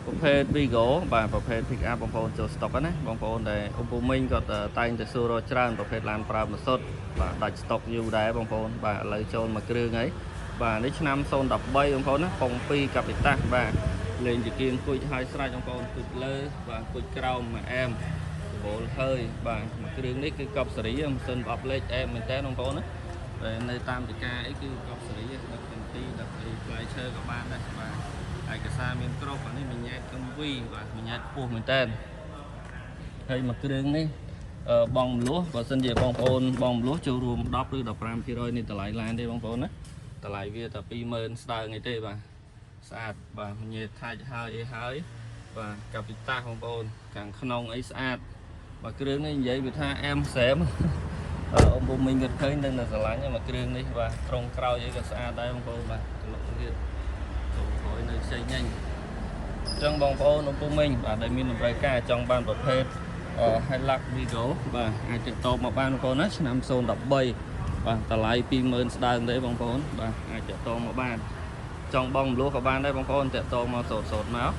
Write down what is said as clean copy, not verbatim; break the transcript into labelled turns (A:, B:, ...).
A: ប្រភេទ Vigo បាទប្រភេទ pick up បងប្អូនចូល stock ណាបងប្អូនដែលអ៊ំពូមីងគាត់តែងតែសួររកច្រើនប្រភេទឡានប្រើម៉ាសុតបាទដាច់ stock យូរដែរបងប្អូនបាទឥឡូវចូលមកគ្រឿងហើយបាទនេះឆ្នាំ013បងប្អូនណាប៉ុង2កាពីតាសបាទលេងជាគៀងគួចហើយស្រេចបងប្អូនគួចលើបាទគួចក្រោមមួយអែមដបូលហើយបាទមួយគ្រឿងនេះគឺកប់សេរីម៉ាស៊ីនប្រអប់លេខអែមមែនតើបងប្អូនណាតែនៅតាមចការអីគឺកប់សេរីដឹកទាំងទីដឹកអីផ្លែឈើក៏បានដែរបាទឯកសារមានគ្រប់អានេះមួយញ៉ែត MV បាទមួយញ៉ែតខ្ពស់មែនតើហើយមួយគ្រឿងនេះអឺបងមលួសបើសិនជាបងប្អូនបងមលួសចូលរួម10ឬ15%នៃតម្លៃឡានទេបងប្អូនណាតម្លៃវាតែ20000ស្ដើងអីទេបាទស្អាតបាទញ៉ែតថាច់ហើយអីហើយបាទកាពីតាសបងប្អូនខាងក្នុងអីស្អាតបាទគ្រឿងនេះនិយាយវាថាអែមសែម អឺអ៊ំពូមីងគាត់ឃើញនឹងតែស្រឡាញ់មកគ្រឿងនេះបាទត្រង់ក្រោយអីក៏ស្អាតដែរបងប្អូនបាទក្លុកទៀតចូលក្រោយនៅផ្សេងញញអញ្ចឹងបងប្អូនអ៊ំពូមីងបាទដែលមានតម្រូវការចង់បានប្រភេទអឺ Hilux Vigo បាទអាចទាក់ទងមកបានបងប្អូនណាឆ្នាំ013បាទតម្លៃ20000ស្ដើងទេបងប្អូនបាទអាចទាក់ទងមកបានចង់បងមលួសក៏បានដែរបងប្អូនទាក់ទងមកសូតសូតមក។